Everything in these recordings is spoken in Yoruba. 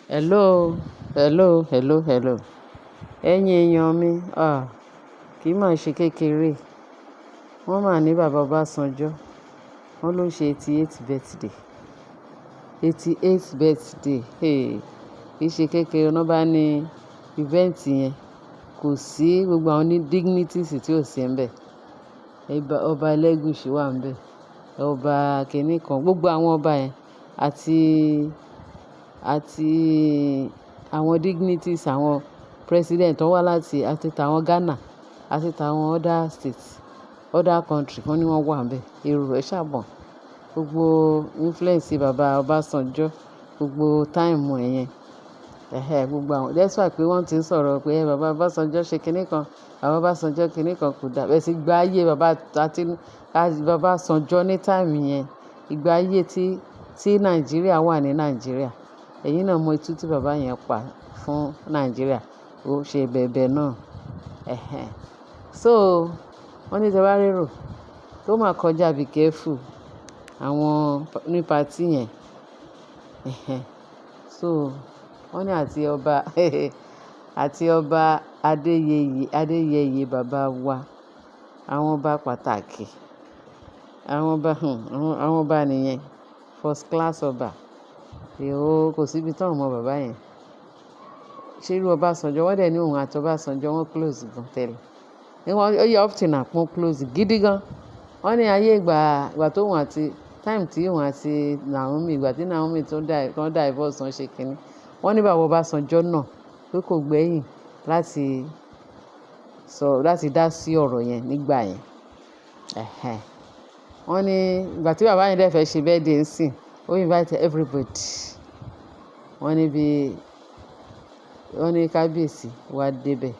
Hello, hello, hello, hello. Ẹ̀yin èèyàn mi, ah, kì í máa ṣe kékeré. Wọ́n máa ní bàbá Ọbásanjọ́, wọ́n ló ń ṣe 88th birthday. 88th birthday. Hey, kì í ṣe kékeré. Wọ́n bá ní event yẹn, kò sí gbogbo àwọn ní dignitaries tí ò sí níbẹ̀. Ọba Elegushi wà níbẹ̀, ọba kìnì kan, gbogbo àwọn ọba yẹn àti àwọn dignitaries, àwọn president tó wá láti àti tàwọn Ghana àti tàwọn other states, other country, wọ́n ní wọ́n wà níbẹ̀. Èrò ẹ ṣà mọ̀. Gbogbo influence bàbá Ọbásanjọ́, gbogbo time ẹ̀ yẹn. Ẹ̀hẹ̀, gbogbo àwọn, that's why pé wọ́n ti ń sọ̀rọ̀ pé bàbá Ọbásanjọ́ ṣe kíní kan, bàbá Ọbásanjọ́ kíní kan kò dà. Bẹ́ẹ̀ sì gba ayé bàbá àti bàbá Ọbásanjọ́ ní time yẹn, ìgbà ayé tí Nàìjíríà wà ní Nàìjíríà. Ẹ̀yin náà mọ itú tí bàbá yẹn pa fún Nàìjíríà. Ó ṣe bẹ̀bẹ̀ náà. Ẹ̀hẹ̀. So wọ́n ní tí ẹ bá rérò tó máa kọjá, be careful àwọn ní party yẹn. Ẹ̀hẹ̀. So wọ́n ní àti ọba Adéyẹyè, Adéyẹyè bàbá wa, àwọn ọba pàtàkì, àwọn ọba, àwọn ọba nìyẹn, first class ọba. Èwo kò sí ibi tí wọ́n mọ bàbá yẹn. Ṣé irú Ọbásanjọ́, wọ́n dẹ̀ ní òun àti Ọbásanjọ́ wọ́n close gan tẹ́lẹ̀. Ní wọ́n, ó yẹ up till now wọ́n close gidi gan. Wọ́n ní ayé ìgbà tó òun àti time tí òun àti Naomi, ìgbà tí Naomi tó divorce, wọ́n ṣe kíní. Wọ́n ní bàbá Ọbásanjọ́ náà pé kò gbẹ́yìn láti sọ, láti dá sí ọ̀rọ̀ yẹn nígbà yẹn. Ẹ̀hẹ̀. Wọ́n ní ìgbà tí bàbá yẹn dẹ̀ fẹ́ ṣe birthday ńsìn, ó invite everybody. Wọ́n ní bí wọ́n ní kábíyèsí wá dé bẹ̀.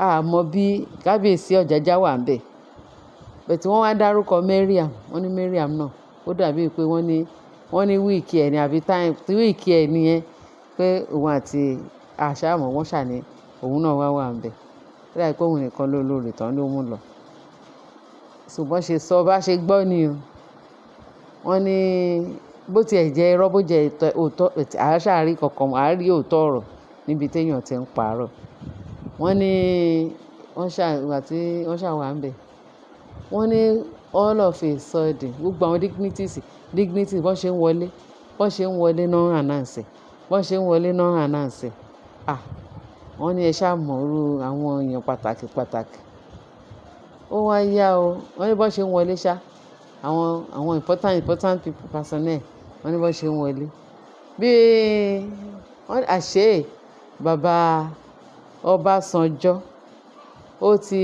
A mọ̀ bí kábíyèsí Ọ̀jájá wà níbẹ̀. But wọ́n wá dárúkọ Mariam. Wọ́n ní Mariam náà ó dàbí pé wọ́n ní week ẹ̀ ní àbí time week ẹ̀ nìyẹn pé òun àti àṣàmọ̀ wọ́n ṣà ní òun náà wá wà níbẹ̀. Ó dàbí pé òun nìkan ló lórí tán ló mú lọ. So bọ́n ṣe sọ, bá ṣe gbọ́ ni o. Wọ́n ní bó tí ẹ jẹ́ irọ́, bó jẹ́ òótọ́, a ṣà rí kankan, a rí òótọ́ ọ̀rọ̀ níbi tí èèyàn tí ń parọ́. Wọ́n ní wọ́n ṣà, ìgbà tí wọ́n ṣà wà níbẹ̀. Wọ́n ní all of a sudden, gbogbo àwọn dignitaries bọ́n ṣe ń wọlé, bọ́n ṣe ń wọlé náà announce ẹ̀, bọ́n ṣe ń wọlé náà announce ẹ̀. Ah! Wọ́n ní ẹ ṣá mọ̀ irú àwọn èèyàn pàtàkì pàtàkì. Ó wá yá o. Wọ́n ní bọ́n ṣe ń wọlé ṣá, àwọn important important people, personnel, wọ́n ní bọ́n ṣe ń wọlé. Bí wọ́n àṣé bàbá Ọbásanjọ́, ó ti,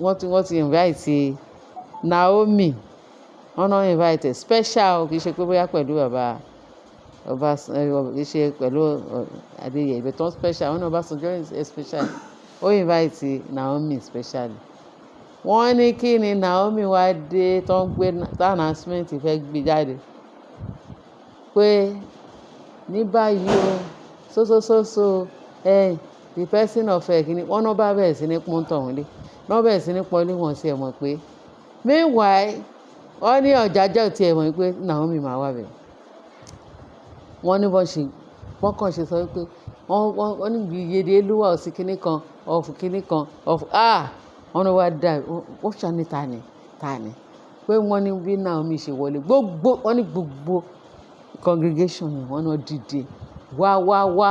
wọ́n ti invite Naomi. Wọ́n náà invite special, kì í ṣe pé bóyá pẹ̀lú bàbá kì í ṣe pẹ̀lú Adéyẹyè, but wọ́n special. Wọ́n ní Ọbásanjọ́ is special. Ó invite Naomi specially. Wọ́n ní kí ni Naomi wá dé tó ń gbé tá announcement fẹ́ gbé jáde pé ní báyìí o, so so so so the person of kíni wọ́n náà bá bẹ̀rẹ̀ sí ní pọ́n tọ̀hún lé, wọ́n bẹ̀rẹ̀ sí ní pọ́n lé wọn sí ẹ mọ̀ pé meanwhile wọ́n ní Ọ̀jájá ò tí ẹ mọ̀ pé Naomi máa wá bẹ̀. Wọ́n ní bọ́n ṣe, wọ́n kàn ṣe sọ wípé wọ́n ní yèyé Olúwa ò sí kíní kan of kíní kan of, ah, wọ́n ní wá dà, wọ́n ṣà ní tani tani pé wọ́n ní bí Naomi ṣe wọlé, gbogbo wọ́n ní gbogbo congregation yẹn, wọ́n náà dìde wá wá wá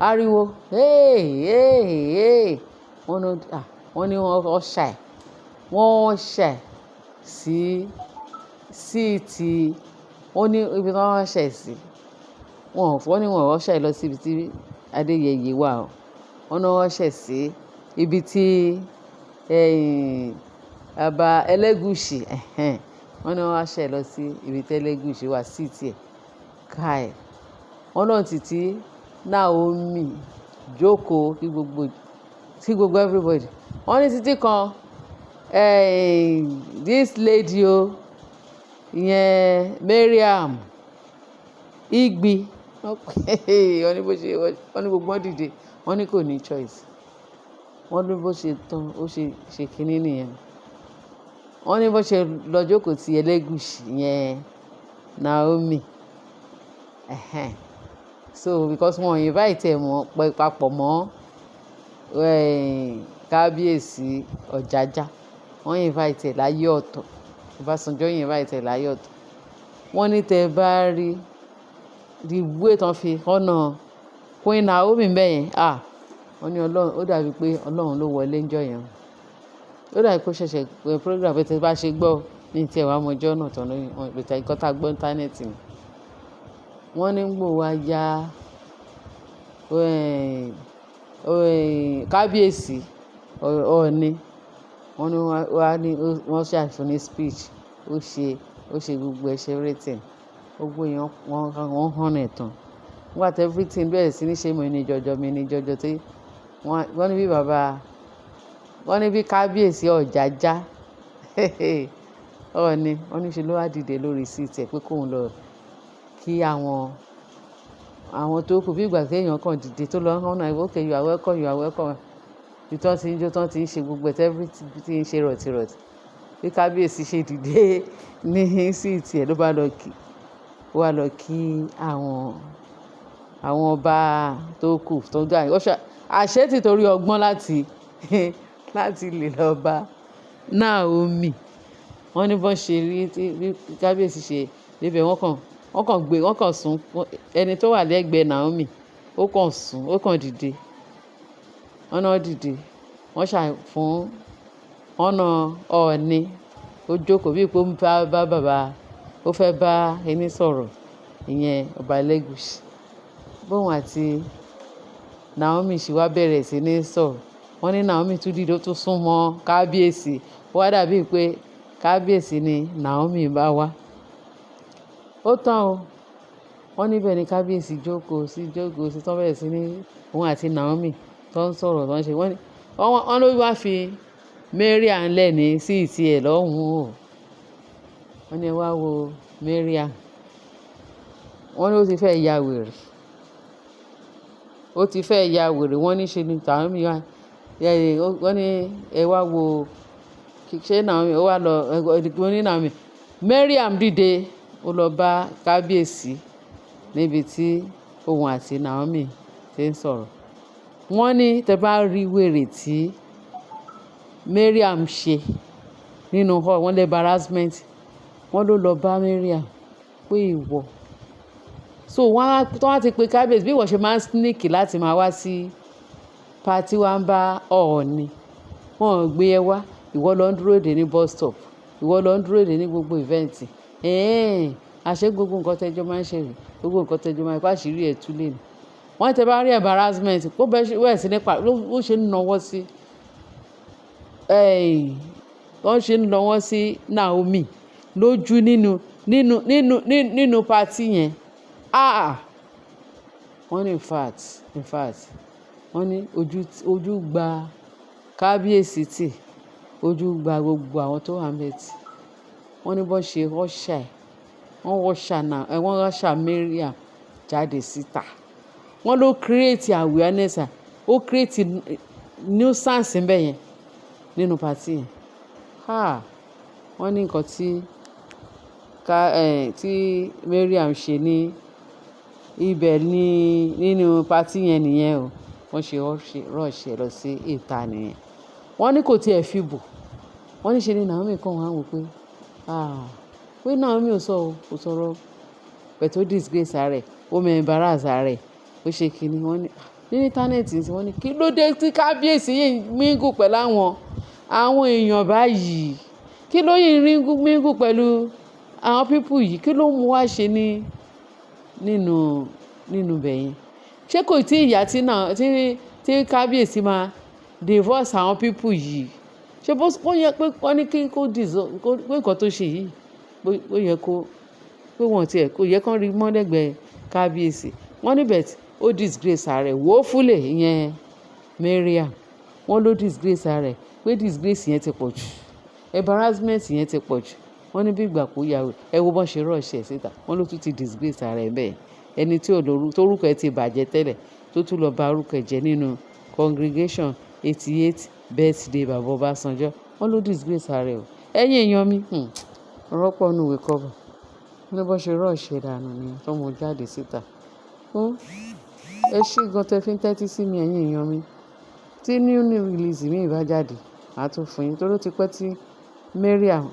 ariwo, hey hey hey. Wọ́n ní, ah, wọ́n ní wọ́n ṣà ẹ̀, wọ́n ṣà ẹ̀ sí seat. Wọ́n ní ibi tí wọ́n ṣà ẹ̀ sí, wọ́n ní wọ́n ṣà ẹ̀ lọ sí ibi tí Adéyẹyè wà o. Wọ́n ní wọ́n ṣẹ̀ sí ibi tí bàbá Ẹlẹ́gùṣì. Ẹ̀hẹn. Wọ́n ní wọ́n ṣẹ̀ lọ sí ibi tí Ẹlẹ́gùṣì wà, seat ẹ̀. Kai. Wọ́n náà títí Naomi jókòó kí gbogbo everybody. Wọ́n ní títí kan this lady o, ìyẹn Mariam Igbi. Wọ́n ní bó ṣe, wọ́n ní gbogbo wọn dìde. Wọ́n ní kò ní choice. Wọ́n ní bó ṣe tán, ó ṣe ṣe kíní nìyẹn. Wọ́n ní bó ṣe lọ jókòó ti Ẹlẹ́gùṣì yẹn, Naomi. Ẹ̀hẹn. So because wọ́n invite ẹ̀ mọ́ papọ̀ mọ́ kábíyèsí Ọ̀jájá. Wọ́n invite ẹ̀ láyé ọ̀tọ̀. Ọbásanjọ́ invite ẹ̀ láyé ọ̀tọ̀. Wọ́n ní tẹ bá rí the way tán fi honour Queen Naomi bẹ́yẹn, ah, wọ́n ní Ọlọ́run, ó dàbí pé Ọlọ́run ló wọlé níjọ́ yẹn. Ó dàbí pé ó ṣẹ̀ṣẹ̀ program pé tí ẹ bá ṣe gbọ́ ní tí ẹ wá mọ ọjọ́ náà tán lórí, but nǹkan tá gbọ́ internet ni. Wọ́n ní gbò wá ya kábíyèsí Ọọ̀ni. Wọ́n ní wá ní wọ́n ṣàfihàn ní speech, ó ṣe gbogbo ẹ ṣe everything. Gbogbo èèyàn wọ́n honour ẹ̀ tán. Nígbà tí everything bẹ̀rẹ̀ sí ní ṣe mini jọjọ, mini jọjọ tí wọ́n ní bí bàbá, wọ́n ní bí kábíyèsí Ọ̀jájá Ọọ̀ni, wọ́n ní ṣe ló wá dìde lórí seat ẹ̀ pé kóun lọ kí àwọn tó kù bí ìgbà tí èèyàn kan dìde tó lọ honour, "Okay, you are welcome, you are welcome." Bí tán tí ń jó, tán tí ń ṣe gbogbo ẹ̀, everything tí ń ṣe rọ̀tìrọ̀tì. Bí kábíyèsí ṣe dìde ní seat ẹ̀ ló bá lọ kí, ó wá lọ kí àwọn ọba tó kù tó dà. Ó ṣe àṣé tí torí ọgbọ́n láti lè lọ bá Naomi. Wọ́n ní bó ṣe rí tí bí kábíyèsí ṣe débẹ̀, wọ́n kàn gbé, wọ́n kàn sún ẹni tó wà lẹ́gbẹ̀ẹ́ Naomi, ó kàn sún, ó kàn dìde. Wọ́n náà dìde, wọ́n ṣà fún honour Ọọ̀ni. Ó jókòó bí i pé ó ń bá bàbá, ó fẹ́ bá ẹni sọ̀rọ̀, ìyẹn Ọba Elegushi. Bóun àti Naomi ṣe wá bẹ̀rẹ̀ sí ní sọ̀rọ̀. Wọ́n ní Naomi tún dìde, ó tún sún mọ́ kábíyèsí. Ó wá dàbí pé kábíyèsí ni Naomi bá wá. Ó tán o. Wọ́n níbẹ̀ ni kábíyèsí jókòó sí, tán bẹ̀rẹ̀ sí ní òun àti Naomi tó ń sọ̀rọ̀ tó ń ṣe. Wọ́n ní, wọ́n ló wá fi Mariam lẹ̀ ní seat ẹ̀ lọ́hùn ún o. Wọ́n ní ẹ wá wo Mariam. Wọ́n ní ó ti fẹ́ ya wèrè. Ó ti fẹ́ ya wèrè. Wọ́n ní ṣe ni Naomi wá. Wọ́n ní ẹ wá wo ṣé Naomi ó wá lọ, wọ́n ní Naomi. Mariam dìde, ó lọ bá kábíyèsí níbi tí òun àti Naomi tí ń sọ̀rọ̀. Wọ́n ní tẹ bá rí wèrè tí Mariam ṣe nínú hall, wọ́n lé embarrassment. Wọ́n ló lọ bá Mariam pé ìwọ. So wọ́n á, tí wọ́n ti pe kábíyèsí bí ìwọ ṣe máa ń sneak láti máa wá sí party wá ń bá Ọọ̀ni. Wọ́n ò gbé ẹ wá. Ìwọ lọ ń dúró dè ní bus stop. Ìwọ lọ ń dúró dè ní gbogbo event. Ẹ̀hẹn, àṣé gbogbo nǹkan tẹ́jọ́ máa ń ṣe rè, gbogbo nǹkan tẹ́jọ́ máa ń pa àṣírí ẹ̀ tú lé ni. Wọ́n tẹ bá rí embarrassment, ó bẹ̀rẹ̀ sí ní pa, ó ṣe ń nawọ́ sí, wọ́n ṣe ń nawọ́ sí Naomi lójú nínú party yẹn. Ah! Wọ́n ní in fact, wọ́n ní ojú gba kábíyèsí tì, ojú gba gbogbo àwọn tó wà níbẹ̀ tì. Wọ́n ní bó ṣe usher ẹ̀, wọ́n usher náà, wọ́n usher Mariam jáde síta. Wọ́n ló create awareness, ó create nuisance níbẹ̀ yẹn nínú party yẹn. Ah! Wọ́n ní nǹkan tí Mariam ṣe ní ibẹ̀ ní nínú party yẹn nìyẹn o. Wọ́n ṣe rush ẹ lọ sí ìta nìyẹn. Wọ́n ní kò tí ẹ fi bò. Wọ́n ní ṣe ni Naomi kan wá wò pé, ah, pé Naomi ò sọ o, kò sọ̀rọ̀. But ó disgrace ara ẹ̀, ó mọ embarrass ara ẹ̀, ó ṣe kíni. Wọ́n ní ní internet tí wọ́n ní kí ló dé tí kábíyèsí yìí mingle pẹ̀lú àwọn èèyàn báyìí? Kí ló yìí mingle pẹ̀lú àwọn people yìí? Kí ló mú wá ṣe ní nínú ibẹ̀ yẹn? Ṣé kò tí ìyá tí náà tí kábíyèsí máa divorce àwọn people yìí? Ṣé bó ó yẹ pé wọ́n ní kí kó dissolve pé nǹkan tó ṣe yìí pé ó yẹ kó pé wọ́n ti ẹ̀ kó yẹ kó rí mọ́ lẹ́gbẹ̀ẹ́ kábíyèsí. Wọ́n ní but ó disgrace ara ẹ̀ woefully, ìyẹn Mariam. Wọ́n ló disgrace ara ẹ̀ pé disgrace yẹn ti pọ̀ jù, embarrassment yẹn ti pọ̀ jù. Wọ́n ní bí ìgbà kó ya wèrè. Ẹ wo bó ṣe rush ẹ̀ síta. Wọ́n ló tún ti disgrace ara ẹ̀ bẹ́ẹ̀. Ẹni tí ò lórúkọ, torúkọ ẹ̀ ti bàjẹ́ tẹ́lẹ̀ tó tún lọ ba orúkọ ẹ̀ jẹ́ nínú congregation 88 birthday bàbá Ọbásanjọ́. Wọ́n ló disgrace ara ẹ̀ o. Ẹ̀yin èèyàn mi, ọ̀rọ̀ pọ̀ nínú ìwé kọ́bọ̀. Ní bó ṣe rush ẹ dànù ni tó mú jáde síta. Ó, ẹ ṣé gan tẹ fi ń tẹ́tí sí mi, ẹ̀yin èèyàn mi. Tí new new release mi bá jáde, màá tún fún yín. Torí ó ti pẹ́ tí Mariam,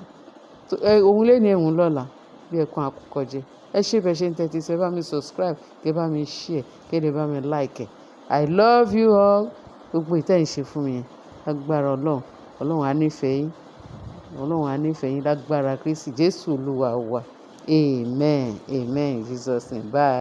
òun lé ní òun lọ́la bí ẹkún àkùkọ jẹ. Ẹ ṣé bẹ ṣe ń tẹ́tí sí, ẹ bá mi subscribe, kí ẹ bá mi share, kí ẹ bá mi like. I love you all. Gbogbo ìtẹ́ ń ṣe fún mi yẹn. Lágbára Ọlọ́run, Ọlọ́run á nífẹ̀ẹ́ yín. Ọlọ́run á nífẹ̀ẹ́ yín lágbára Kristi Jésù Olúwa wa. Amen. Amen. In Jesus name. Bye.